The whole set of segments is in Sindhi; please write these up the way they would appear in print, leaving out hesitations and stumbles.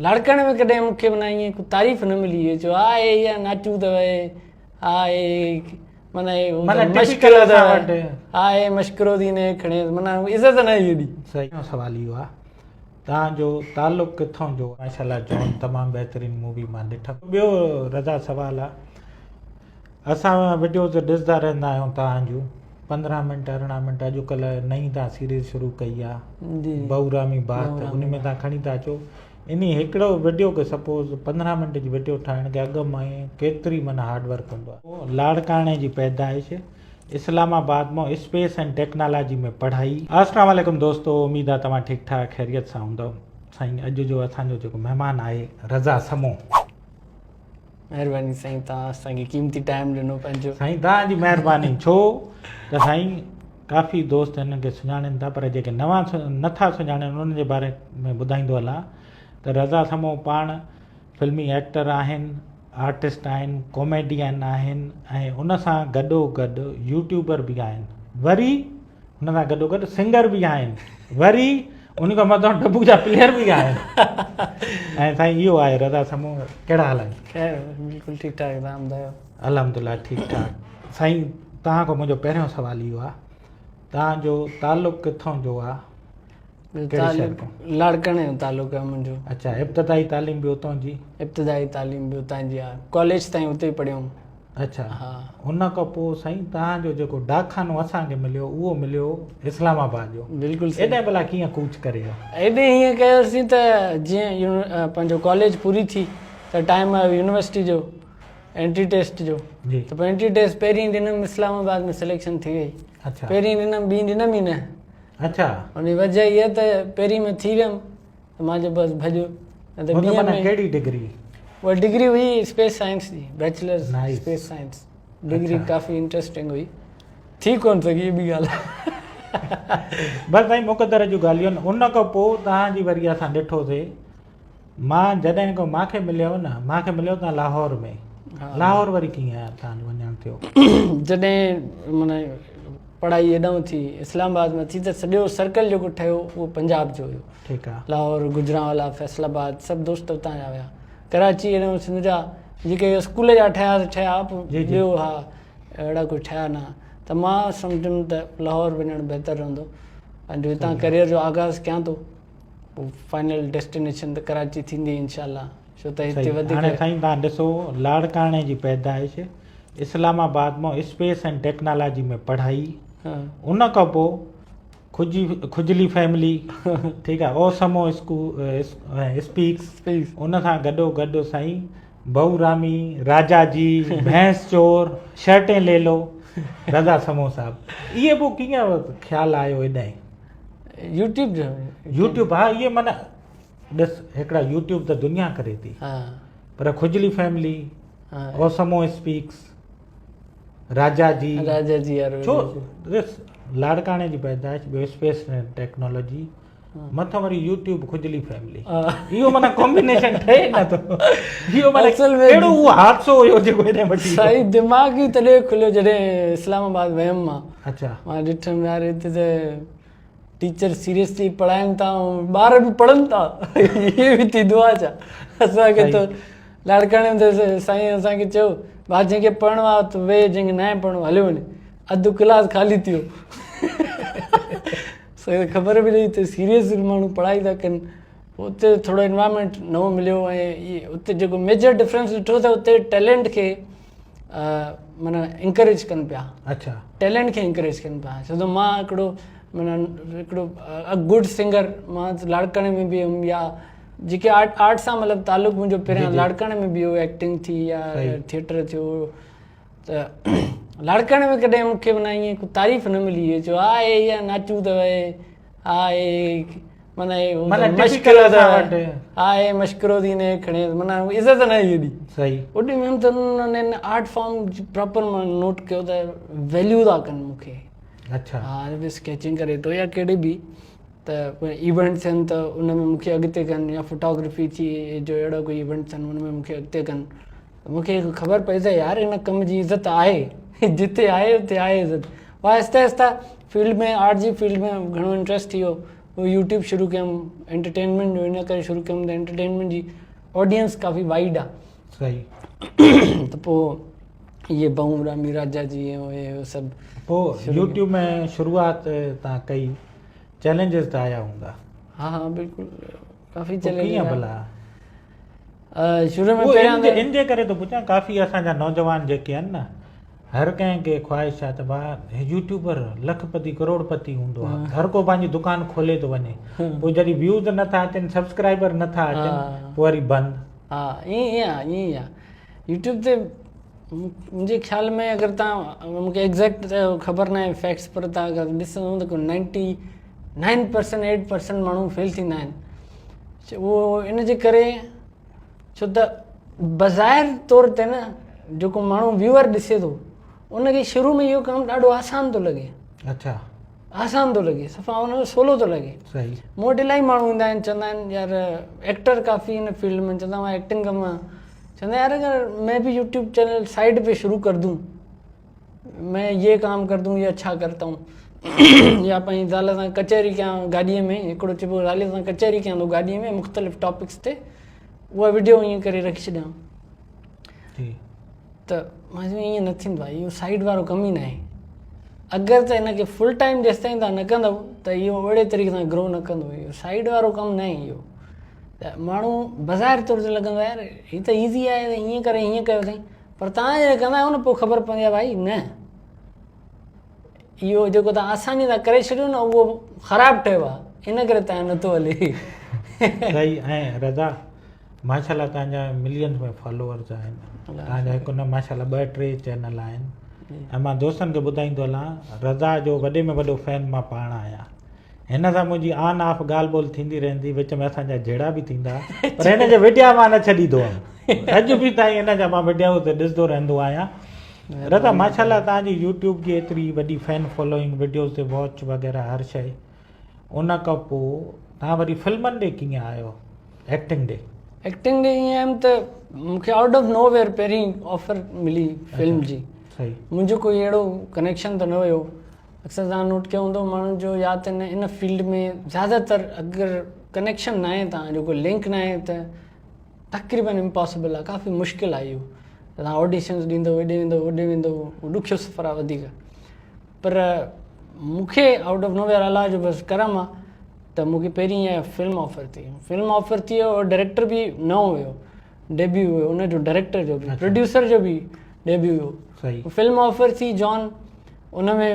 لاڙڪاڻي ۾ ڪڏهن مون کي معنيٰ ائين ڪو تعريف نه ملي هئي چيو ها اي اها ناچو اٿو اي ها اي معنيٰ اي معنيٰ مشڪرو ٽپيڪل اٿو اسان وٽ. ها اي مشڪرو ٿي نه کڻي معنيٰ عزت نه هئي ايڏي. صحيح سوال اهو آهي توهان جو تعلق ڪٿان جو؟ ماشاءالله جان تمام بهترين مووي مان ڏٺم. ٻيو رضا سوال آ اسان وڊيوز ڏسندا رهندا آهيون توهان جون 15 منٽ 18 منٽ اڄ ڪلهه نئين توهان سيريز شروع ڪئي آ بهورامي بات ان ۾ توهان کڻي ٿا اچو انهي هڪڙو وڊيو کي سپوز 15 منٽ جي وڊيو ٺاهڻ کي اڳ ۾ ڪيتري معنيٰ هارڊ ورڪ هوندو آ. لاڙڪاڻي جي پيدائش اسلام آباد مان اسپيس اينڊ ٽيڪنالاجي ۾ پڙهائي. السلام عليڪم دوستو اميد آ توهان ٺيڪ ٺاڪ خيريت سان هوندؤ سائين اڄ جو اسان جو جيڪو مهمان آهي رضا سمون. مهرباني سائين توهان اسان کي قيمتي ٽائيم ڏنو پنهنجو. سائين توهان جي مهرباني ڇو ته سائين ڪافي دوست هنن کي سڃاڻين ٿا پر جيڪي نوان نه ٿا سڃاڻين انهن جي باري ۾ ٻڌائيندو هلان ته رضا سمون پاڻ فلمي ايڪٽر آهن آرٽسٽ آهن ڪاميڊين آهن ۽ ان سان گڏو گڏ يوٽيوبر به آهن وري ان سان گڏو گڏ سنگر به آهن وري ان کان مٿان ڊبو جا پليئر به آهن ۽ سائين اهو آهي رضا سمون ڪهڙا حال آهن؟ خير بلڪل ٺيڪ ٺاڪ تهان ٻڌايو؟ الحمدلله ٺيڪ ٺاڪ سائين تهان کان منهنجو پهريون سوال اهو آهي تهان جو تعلق ڪٿان جو آهي؟ ڪهڙي شهر کان؟ لاڙڪاڻي جو تعلق آهي منهنجو. اڇا ابتدائي تعليم به اتان جي؟ ابتدائي تعليم به اتان جي آهي ڪاليج تائين اتي ئي پڙهيم. اڇا ان کان پوء سائين توهان جو جيڪو ڊاڪخانو اسان کي مليو اهو مليو اسلام آباد جو. بلڪل سائين. ايڏانهن ڀلا ڪيئن ڪوچ ڪري ويو؟ ايڏي هيئن ڪيوسين ته جيئن پنهنجو ڪاليج پوري ٿي ته ٽائيم آيو يونيورسٽي جو انٽري ٽيسٽ جو ته پوء انٽري ٽيسٽ پهرين ڏنم اسلام آباد ۾ سليڪشن ٿي وئي. اڇا. پهرين ڏنم ٻي ڏنم ئي نه. اڇا. ان جي وجه اها ته پهرين ۾ ٿي ويم ته مان چيو بس ڀڄ نه ته ٻي ۾ ڪهڙي ڊگري؟ اها ڊگري هئي اسپيس سائنس جي بيچلرز اسپيس سائنس ڊگري ڪافي انٽريسٽنگ هئي ٿي ڪون سگهي ٻي ڳالهه. بس سائين مقدر جون ڳالهيون آهن ان کان پوء توهان جي وري اسان ڏٺوسي مان جڏهن کان مان کي مليو نه مان کي مليو تان لاهور ۾ لاهور وري ڪيئن تان جو وڃڻ ٿيو؟ جڏهن معنيٰ پڙهائي هيڏانهن ٿي اسلام آباد ۾ ٿي ته سڄو سرڪل جيڪو ٺهيو اهو پنجاب جو هيو. ٺيڪ آ. لاهور، گجرانوالا، فيصل آباد سڀ دوست اتان جا هيا. ڪراچي هيڏانهن سنڌ جا جيڪي اسڪول جا ٺهيا سي ٺهيا ٻيو ها اهڙا ڪوئي ٺهيا نه ته مان سمجهيم ته لاهور وڃڻ بهتر رهندو پنهنجو هتان ڪريئر جو آغاز ڪيان ٿو. پوء فائنل ڊيسٽينيشن ته ڪراچي ٿيندي انشاء الله ڇو ته هتي وڌيڪ. هاڻي سائين توهان ڏسو لاڙڪاڻي جي پيدائش اسلام آباد مان اسپيس اينڊ ٽيڪنالاجي ۾ پڙهائي ان کان پوء کجي کجلي فيملي ٺيڪ آهي او سمو اسڪو اسپيڪس ان سان گڏو گڏ سائين بهو رامي راجا جي ڀينس چور شرٽين ليلو رضا سمو صاحب اهي پوء ڪيئن خيال آيو ايڏانهن. يوٽيوب جو يوٽيوب ها اهي معنيٰ ڏس هڪڙا يوٽيوب ته دنيا ڪري ٿي پر کجلي فيملي اوسمو اسپيڪس راجا جي راجا جي يار ڇو ڏس لاڙڪاڻي جي پيدائش ٻيو اسپيس ٽيڪنالاجي مٿان وري يوٽيوب کجلي فيملي اهو معنيٰ ڪمبينيشن ٺهي نه ٿو اهو معنيٰ ڪهڙو اهو حادثو هيو جيڪو هيڏانهن وٺي سائين دماغ ئي تڏهن کليو جڏهن اسلام آباد ويم مان اڇا. مان ڏٺم يار هتي ته ٽيچر سيريسلي پڙهائن ٿا ۽ ٻار به پڙهن ٿا هي به ٿيندو آهي ڇا اسان کي ته لاڙڪاڻي ۾ ته سائين اسان کي چيو ڀاء جنهن کي پڙهڻو آهي ته ويهه جنهن کي ناهي پڙهڻو هليو وڃي اڌ ڪلاس خالي ٿي ويو اسان کي خبر به نه هتي سيريس ماڻهو پڙهائي ٿا ڪن اتي ٿورو انوائرمينٽ نئون مليو ۽ اتي جيڪو ميجر ڊفرنس ڏٺو ته اتي ٽيلنٽ کي معنيٰ انڪريج ڪن پيا. اڇا. ٽيلنٽ کي انڪريج ڪن پيا ڇو ته مان هڪڙو معنيٰ هڪڙو ا گڊ سنگر مان لاڙڪاڻي ۾ به هيم يا جيڪي آرٽ آرٽ سان مطلب تعلق منهنجو پهريان لاڙڪاڻي ۾ به هو ايڪٽنگ ٿي يا ٿيٽر ٿيو ته لاڙڪاڻي ۾ ڪڏهن مون کي معنيٰ ائين ڪو تعريف نه ملي هئي چيو ها اي اها ناچو اٿو اي ها اي معنيٰ اي معنيٰ مشڪرو ٽپيڪل اسان وٽ ها اي مشڪرو ٿي نه کڻي معنيٰ عزت نه هئي ايڏي صحيح اوڏي ويم ته انهن آرٽ فارم پراپر مان نوٽ ڪيو ته ويليو ٿا ڪن مون کي اڇا ها اسڪيچنگ ڪري ٿو يا ڪهڙي به ته ايونٽ ٿين ته ان ۾ مون کي اڳتي ڪن يا فوٽوگرافي ٿي جو اهڙو ڪوئي ايونٽ ٿين ان ۾ مون کي اڳتي ڪن مون کي خبر پئي ته يار ان ڪم جي عزت آهي جتي آهي اتي آهي عزت آهستي آهستي فيلڊ ۾ آرٽ جي فيلڊ ۾ گهڻو انٽرسٽ ٿي ويو. پوء يوٽيوب شروع ڪيم انٽرٽينمينٽ جو ان ڪري شروع ڪيم ته انٽرٽينمينٽ جي آڊينس ڪافي وائيڊ آ صحيح ته پوء اهي بئون رامي راجا جي ۽ اهي سڀ پوء يوٽيوب ۾ شروعات تان ڪئي چئلينجز ته آيا هوندا ها ها بلڪل ڪافي چئلينجز ڪيئن ڀلا شروع ۾ پهريان ان جي ڪري ٿو پڇان ڪافي اسان جا نوجوان جيڪي آهن نه هر ڪنهن کي خواهش آهي ته ڀاء يوٽيوبر لک پتي ڪروڙ پتي هوندو آهي هر ڪو پنهنجي دڪان کولي ٿو وڃي پوء جڏهن ويوز نٿا اچن سبسڪرائبر نٿا اچن پوء وري بند ها ائين ئي آهي ائين ئي آهي يوٽيوب تي منهنجي خيال ۾ اگر تان مونکي ايگزيڪٽ خبر ناهي فيڪٽس پر تان اگر ڏسندو ته 99 پرسنٽ 8 پرسنٽ ماڻهو فيل ٿيندا آهن اهو ان جي ڪري ڇو ته بظاهر طور تي نه جيڪو ماڻهو ويوئر ڏسي ٿو ان کي شروع ۾ اهو ڪم ڏاڍو آسان ٿو لڳي. اڇا. آسان ٿو لڳي صفا ان کي سولو ٿو لڳي. صحيح. مون وٽ الاهي ماڻهو ايندا آهن چوندا آهن يار ايڪٽر ڪافي ان فيلڊ ۾ چوندا مان ايڪٽنگ ڪندو آهيان چوندا يار اگر مين به يوٽيوب چينل سائيڊ پي شروع ڪر دون مين يي ڪام ڪر دون يا ڇا ڪرتا هون يا پنهنجي زال سان ڪچهري ڪيان گاڏي ۾ هڪڙو چئبو زال سان ڪچهري ڪيان ٿو گاڏي ۾ مختلف ٽاپڪس تي اها وڊيو ائين ڪري رکي ڇڏيان ته مان چيو ائين نه ٿيندو آهي اهو سائيڊ وارو ڪم ئي ناهي اگر ته هن کي فل ٽائيم جيستائين تان نه ڪندو ته اهو اهڙي طريقي سان گرو نه ڪندو اهو سائيڊ وارو ڪم ناهي اهو ته ماڻهو بظاهر طور تي لڳندو آهي يار هي ته ايزي آهي ائين ڪري ائين ڪيو اٿئي پر توهان جڏهن ڪندا آهيو نه پوء خبر پوندي آهي ڀائي نه اهو جيڪو توهان آساني سان ڪري ڇڏيو نه اهو خراب ٺهيو آهي ان ڪري توهان نٿو هلي. صحيح ۽ رضا ماشاءالله توهان جا ملينز ۾ فالوورز آهن توهان جا هڪ نه ماشاءالله ٻه ٽي چينل آهن ۽ مان دوستن کي ٻڌائيندو هلان رضا جو وڏي ۾ وڏو فين مان پاڻ آهيان هن سان منهنجي آن آف ڳالهه ٻولهه ٿيندي رهندي وچ ۾ اسان جا جهيڙا به ٿيندا پر هن جا وڊيا مان نه ڇڏيندو هئم اڄ به تائين هن جا مان وڊيا ڏسندو رهندو آهيان رضا ماشاءالله توهان جي يوٽيوب جي ايتري وڏي فين فالوئنگ وڊيوز تي واچ وغيره هر شيء ان کان پوء توهان وري فلمن ڏي ڪيئن آيو ايڪٽنگ ڏي؟ ايڪٽنگ ڏي ائين آيم ته مون کي آئوٽ آف نو ويئر پهرين آفر ملي فلم جي منهنجو ڪوئي اهڙو ڪنيڪشن ته نه هيو اڪثر توهان نوٽ ڪيو هوندو ماڻهن جو يا ته ان فيلڊ ۾ زياده تر اگر ڪنيڪشن ناهي توهان جو ڪوئي لنڪ ناهي ته تقريبن امپاسبل آهي ڪافي مشڪل آهي اهو توهان آڊيشنز ڏيندو هيڏي ويندو هوڏي ويندو ڏکيو سفر آهي وڌيڪ پر مون کي آئوٽ آف نو ويئر الله جو بس ڪرم آهي ته مون کي پهرين اها فلم آفر ٿي فلم آفر ٿي اور ڊائريڪٽر به نئون هيو ڊيبيو هيو ان جو ڊائريڪٽر جو به پروڊيوسر جو به ڊيبيو هيو فلم آفر ٿي جان ان ۾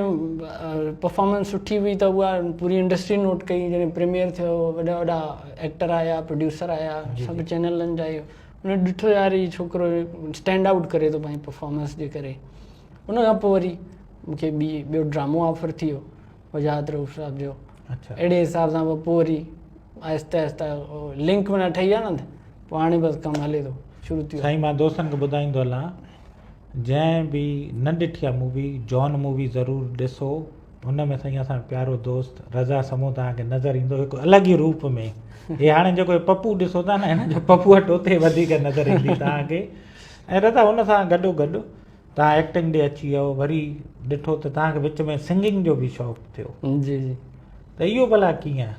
پرفارمنس سٺي هئي ته اها پوري انڊسٽري نوٽ ڪئي جڏهن پريميئر ٿيو وڏا وڏا ايڪٽر آيا پروڊيوسر آيا سڀ چينلن جا ان ڏٺو يار هي ڇوڪرو اسٽينڊ آئوٽ ڪري ٿو پنهنجي پرفارمنس جي ڪري ان کان پوء وري مونکي ٻي ٻيو ڊرامو آفر ٿي ويو وجاهت رئوف صاحب جو اهڙي حساب سان پوء وري آهستي آهستي لنڪ معنيٰ ٺهي ويا نه پوء هاڻي بس ڪم هلي ٿو شروع ٿي ويو. سائين مان دوستن کي ٻڌائيندو هلان جنهن به نه ڏٺي آ مووي جان مووي ضرور ڏسو ان ۾ سائين اسان جو پيارو دوست رضا سمون توهان کي نظر ايندو هڪ الڳ ئي روپ ۾ هي هاڻي جيڪو هي پپو ڏسو ٿا نه هن جو پپو اتي وڌيڪ نظر ايندي توهان کي ۽ رضا ان سان گڏو گڏ توهان ايڪٽنگ ڏي اچي ويو وري ڏٺو ته توهان کي وچ ۾ سنگنگ جو به شوق ٿيو. جي جي. ته اهو ڀلا ڪيئن؟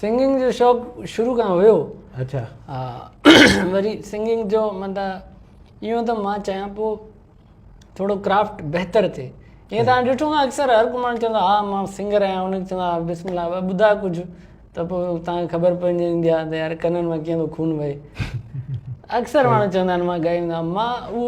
سنگنگ جو شوق شروع کان هيو. اڇا. ها وري سنگنگ جو مطلب اهو ته مان چاهيان پيو ٿورو ڪرافٽ بهتر ٿئي. ائين توهان ڏٺو هوندو اڪثر هر ڪو ماڻهو چوندو ها مان سنگر آهيان ان کي چوندا ها بسم الله ٻڌاء ڪجهه ته پوء توهان کي خبر پئجي ويندي آهي ته يار ڪنن مان ڪيئن ٿو خون وهي. اڪثر ماڻهو چوندا آهن مان ڳائيندو آهيان مان اهو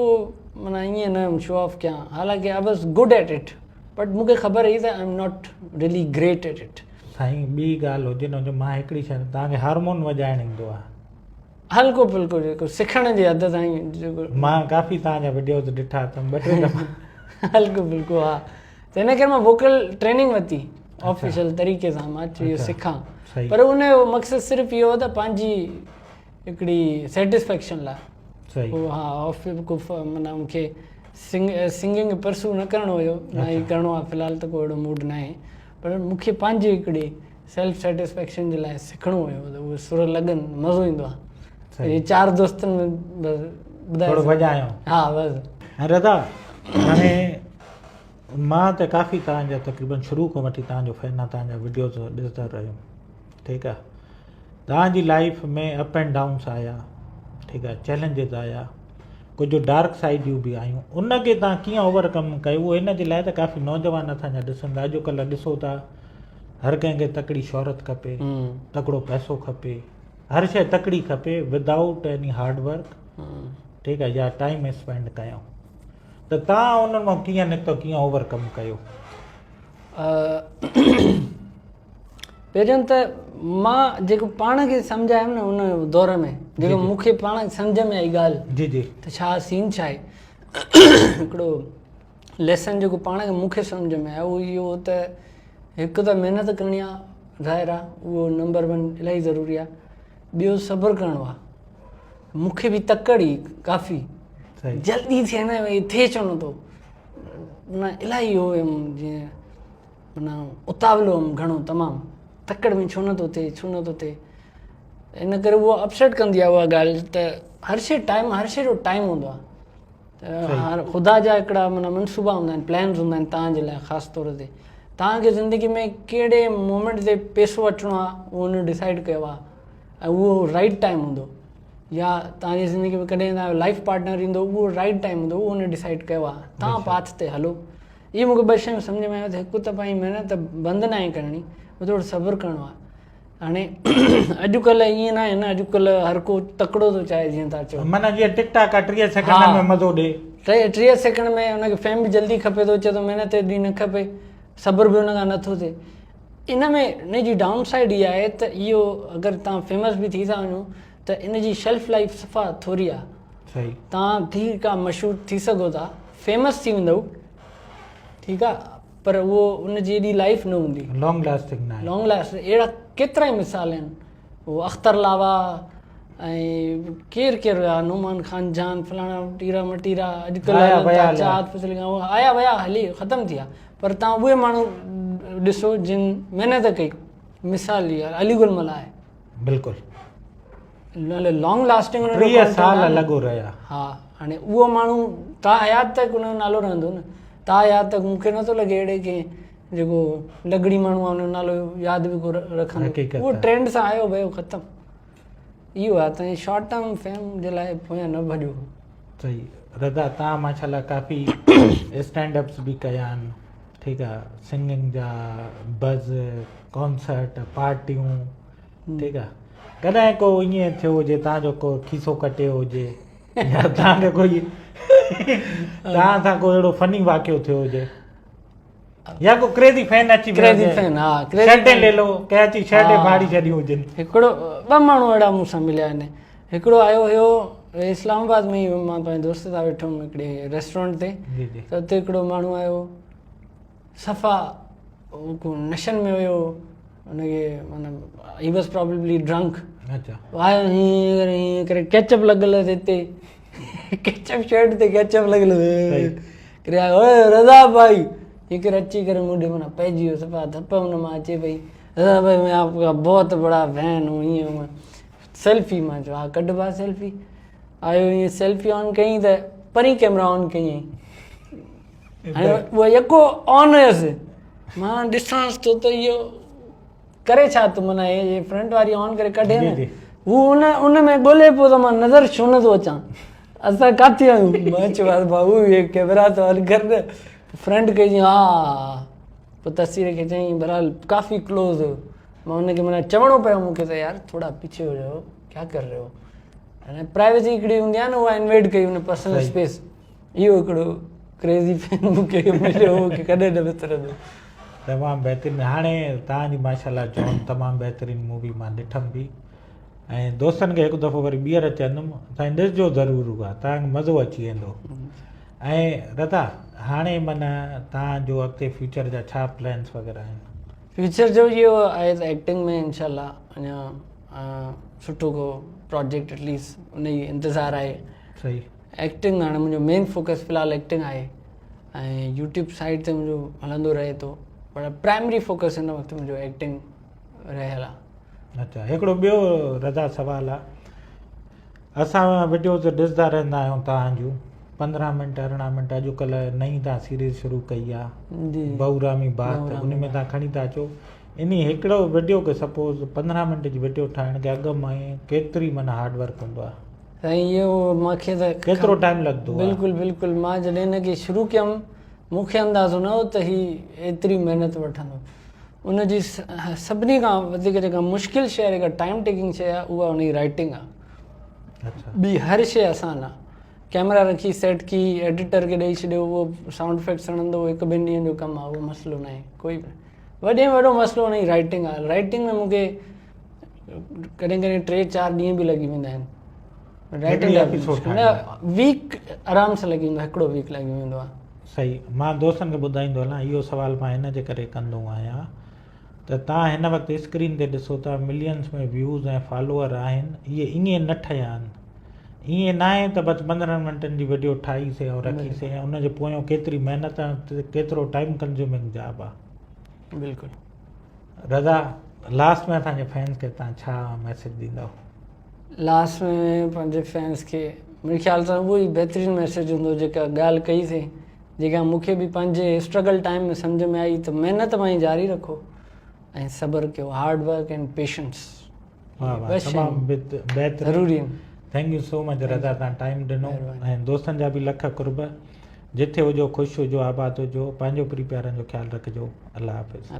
معنيٰ ائين نه شو آف ڪيان حالانڪه I was good at it but مون کي خبر هئي ته I am not really great at it. سائين ٻي ڳالهه هجي نه هجي مان هڪڙي شيء توهان کي هارمون وڄائڻ ايندو آهي؟ هلڪو ڦلڪو جيڪو سکڻ جي حد تائين جيڪو مان ڪافي توهان جا وڊيوز ڏٺا اٿم ٻه ٽي دفعا هلڪو ڦلڪو ها ته ان ڪري مان ووڪل ٽريننگ ورتي آفيشل طريقي سان مان چيو سکان پر ان جو مقصد صرف اهو هو ته پنهنجي هڪڙي سيٽسفيڪشن لاء ها آف ڪو معنيٰ مون کي سنگنگ پرسو نه ڪرڻو هيو نه ئي ڪرڻو آهي في الحال ته ڪو اهڙو موڊ نه آهي پر مون کي پنهنجي هڪڙي سيلف سيٽسفيڪشن جي لاء سکڻو هيو ته اهي سر لڳن مزو ايندو آهي چار دوستن ۾ بس ٻڌايو ٿورو وڄايو ها بس رضا هاڻي مان ته ڪافي توهان جا تقريبن شروع کان وٺي توهان جو فين آهيان توهان جا وڊيوز ڏسندو رهيم. ٺيڪ آ توهان جي لائيف ۾ اپ اينڊ ڊائونس آيا ٺيڪ آ چئلينجز آيا ڪجهه ڊارڪ سائيڊيون به آيون ان کي توهان ڪيئن اوور ڪم ڪيو اهو ان جي لاء ته ڪافي نوجوان اسان جا ڏسن ٿا اڄڪلهه ڏسو ٿا هر ڪنهن کي تڪڙي شهرت کپي تڪڙو پئسو کپي هر شيء تڪڙي کپي ودائوٽ ايني هارڊ ورڪ ٺيڪ آ يا ٽائيم اسپينڊ ڪيو ته توهان انهن مان ڪيئن نڪتو ڪيئن اوور ڪم ڪيو پهريون ته مان جيڪو پاڻ کي سمجهايم نه ان دور ۾ جيڪو مون کي پاڻ سمجهه ۾ آئي ڳالهه جي جي ته ڇا سين ڇا آهي هڪڙو ليسن جيڪو پاڻ کي مون کي سمجهه ۾ آيو اهو اهو ته هڪ ته محنت ڪرڻي آهي ظاهر آهي اهو نمبر ون الاهي ضروري آهي ٻيو صبر ڪرڻو آهي مون کي به تڪڙ هئي ڪافي جلدي ٿئي نه ٿئي ڇو نٿو نه الاهي هو هيم جيئن معنيٰ اتاولو هيم گهڻو تمام تڪڙ ۾ ڇو نٿو ٿئي ڇو نٿو ٿئي ان ڪري اهو اپسيٽ ڪندي آهي اها ڳالهه ته هر شي ٽائيم هر شي جو ٽائيم هوندو آهي ته هر خدا جا هڪڙا معنيٰ منصوبا هوندا آهن پلانز هوندا آهن توهان جي لاء خاص طور تي توهان کي زندگي ۾ ڪهڙي مومينٽ تي پيسو اچڻو آهي اهو هن ڊسائيڊ ڪيو آهي ۽ اهو رائٽ ٽائيم هوندو يا توهان جي زندگي ۾ ڪڏهن توهان جو لائف پارٽنر ايندو اهو رائٽ ٽائيم هوندو اهو هن ڊسائيڊ ڪيو آهي توهان پاٿ تي هلو اهي مونکي ٻه شيون سمجھ ۾ آيون ته هڪ ته پنهنجي محنت بند ناهي ڪرڻي ٻيو ٿورو صبر ڪرڻو آهي هاڻي اڄڪلهه ائين ناهي نه اڄڪلهه هر ڪو تڪڙو ٿو چاهي جيئن تان چئو معنيٰ جيئن ٽڪ ٽاڪ آ 30 سيڪنڊن ۾ مزو ڏي 30 سيڪنڊ ۾ ان کي فيم به جلدي کپي ٿو چئي ٿو محنت ايڏي نه کپي صبر به ان کان نٿو ٿئي ان ۾ ان جي ڊائون سائيڊ اها آهي ته اهو اگر تان فيمس به ٿي ٿا وڃو ته ان جي شيلف لائف صفا ٿوري آ صحيح تان ٿي ڪا مشهور ٿي سگهو ٿا فيمس ٿي ويندو ٺيڪ آ پر اهو ان جي ايڏي لائف نه هوندي لانگ لاسٽنگ نه لانگ لاسٽ اهڙا ڪيترا ئي مثال آهن اهو اختر لاوا ۽ ڪير ڪير هيا نعمان خان جان فلاڻا ٽيرا مٽيرا اڄڪلهه چاهت فضل کان اهي آيا ويا هلي ختم ٿي ويا پر تان اهي ماڻهو ڏسو جن محنت ڪئي مثال جي ڳالهه علي گل ملاح آهي بلڪل لانگ لاسٽنگ 30 سال لڳو رهيا ها هاڻي اهو ماڻهو تا حيات تڪ ان جو نالو رهندو نه تا حيات تڪ مون کي نٿو لڳي اهڙي ڪنهن جيڪو لڳڙي ماڻهو آهي ان جو نالو ياد به ڪو رکندو اهو ٽرينڊ سان آيو ويو ختم اهو آهي ته شارٽ ٽرم فيم جي لاء پويان نه ڀڄو صحيح رضا تان ماشاءالله ڪافي اسٽينڊ اپس به ڪيا آهن ٺيڪ آ سنگنگ جا بز ڪانسرٽ پارٽيون ٺيڪ آ ڪڏهن ڪو ائين ٿيو هجي تان جو ڪو کيسو ڪٽيو هجي يا تان کي ڪوئي تان سان ڪو اهڙو فني واقعو ٿيو هجي يا ڪو ڪريزي فين اچي ڪريزي فين ها شرٽ لي لو ڪنهن اچي شرٽ ڦاڙي ڇڏيون هجن هڪڙو ٻه ماڻهو اهڙا مون سان مليا آهن هڪڙو آيو هيو اسلام آباد ۾ ئي مان پنهنجي دوست سان ويٺو هيم هڪڙي ريسٽورنٽ تي ته اتي هڪڙو ماڻهو آيو صفا ڪو نشن ۾ هيو ان کي معنيٰ هي واز پرابيبلي ڊرنڪ اچھا آيو هيئن ڪري هيئن ڪري ڪيچپ لڳل هيس هتي ڪيچپ شرٽ تي ڪيچپ لڳل هيس ڪري آيو اوئي رضا ڀائي هيئن ڪري اچي ڪري مون ڏي معنيٰ پئجي ويو صفا ڌپ ان مان اچي پئي رضا ڀائي مين آپ کا بهت بڙا فين هون هيئن هونئن سيلفي مان چيو ها ڪڍ ڀاء سيلفي آيو ائين سيلفي آن ڪيائين ته پرين ڪيمرا آن ڪيائين هاڻي اهو يڪو آن هيس مان ڏسانس ٿو ته اهو ڪري ڇا ٿو معنيٰ هي فرنٽ واري آن ڪري ڪڍي نه هو ان ان ۾ ڳولي پيو ته مان نظر ڇو نٿو اچان اسان ڪاٿي آهيون مان چيو بابو هي ڪيمرا ته آن ڪر نه فرنٽ ڪئي ها پوء تصوير کي چيائين بهرحال ڪافي ڪلوز هيو مان ان کي معنيٰ چوڻو پيو مون کي ته يار ٿورا پيڇي هو جائو ڪيا ڪر رهي هو ۽ پرائيويسي هڪڙي هوندي آهي نه اها انويڊ ڪئي ان پرسنل اسپيس اهو هڪڙو ڪريزي فين مون کي مليو مون کي ڪڏهن نه وسرندو. تمام بهترين هاڻي توهان جي ماشاءالله جون تمام بهترين مووي مان ڏٺم به ۽ دوستن کي هڪ دفعو وري ٻيهر چوندم سائين ڏسجو ضرور اها توهان کي مزو اچي ويندو ۽ رضا هاڻي معنيٰ توهان جو اڳتي فيوچر جا ڇا پلانس وغيره آهن؟ فيوچر جو اهو آهي ته ايڪٽنگ ۾ انشاء الله اڃا سٺو ڪو پراجيڪٽ ايٽ ليسٽ ان جي انتظار آهي. صحيح. ايڪٽنگ هاڻي منهنجو مين فوڪس في الحال ايڪٽنگ آهي ۽ يوٽيوب سائيڊ تي منهنجو هلندو رهي ٿو پر پرائمري فوڪس هن وقت منهنجو ايڪٽنگ رهيل آهي. اچا هڪڙو ٻيو رضا سوال آ اسان وڊيوز ڏسندا رهندا آهيون توهان جون 15 منٽ 18 منٽ اڄڪلهه نئين توهان سيريز شروع ڪئي آ جي بهورامي بات ان ۾ توهان کڻي ٿا اچو. انهي هڪڙو وڊيو کي سپوز 15 منٽ جي وڊيو ٺاهڻ کي اڳ ۾ ڪيتري معنيٰ هارڊ ورڪ هوندو آهي. سائين اهو مونکي ته ڪيترو ٽائيم لڳندو آهي. بلڪل بلڪل مان جڏهن هن کي شروع ڪيم مونکي اندازو نه هو ته هي ايتري محنت وٺندو. ان جي سڀني کان وڌيڪ جيڪا مشڪل شيء آهي جيڪا ٽائيم ٽيڪنگ شيء آهي اها ان جي رائٽنگ آهي. ٻي هر شيء آسان آهي. ڪيمرا رکي سيٽ ڪي ايڊيٽر کي ڏئي ڇڏيو اهو سائونڊ افيڪٽس هڻندو هڪ ٻن ڏينهن جو ڪم آهي اهو مسئلو ناهي ڪوئي به وڏي ۾ وڏو مسئلو ان جي رائٽنگ آهي رائٽنگ ۾ مونکي ڪڏهن ڪڏهن ٽي چار ڏينهن به لڳي ويندا آهن رائٽنگ ويڪ آرام سان لڳي ويندو هڪڙو ويڪ لڳي ويندو آهي. صحيح مان دوستن کي ٻڌائيندو هلان اهو سوال مان هن جي ڪري ڪندو آهيان ته توهان هن وقت اسڪرين تي ڏسو ٿا ملينز ۾ ويوز ۽ فالوور آهن اهي ائين نه ٺهيا آهن ائين ناهي ته بس 15 منٽن جي وڊيو ٺاهي سي ۽ رکي سي ۽ ان جي پويان ڪيتري محنت ۽ ڪيترو ٽائيم ڪنزيومنگ جاب آهي. بلڪل. رضا لاسٽ ۾ اسان جي فينز کي توهان ڇا ميسيج ڏيندؤ؟ لاسٽ ۾ پنهنجي فينز کي منهنجي خيال سان اهو ئي بهترين ميسيج هوندو جيڪا ڳالهه ڪئي سي جيڪا مون کي به پنهنجي اسٽرگل ٽائيم ۾ سمجهه ۾ آئي ته محنت مائي جاري رکو ۽ صبر ڪيو هارڊ ورڪ اينڊ پيشنس واھ واھ تمام بهترين ضروري آهن. Thank you so much Raza تان ٽائيم ڏنو ۽ دوستن جا به لک قرب جٿي هجو خوش هجو آباد هجو پنهنجو پري پيارن جو خيال رکجو الله حافظ.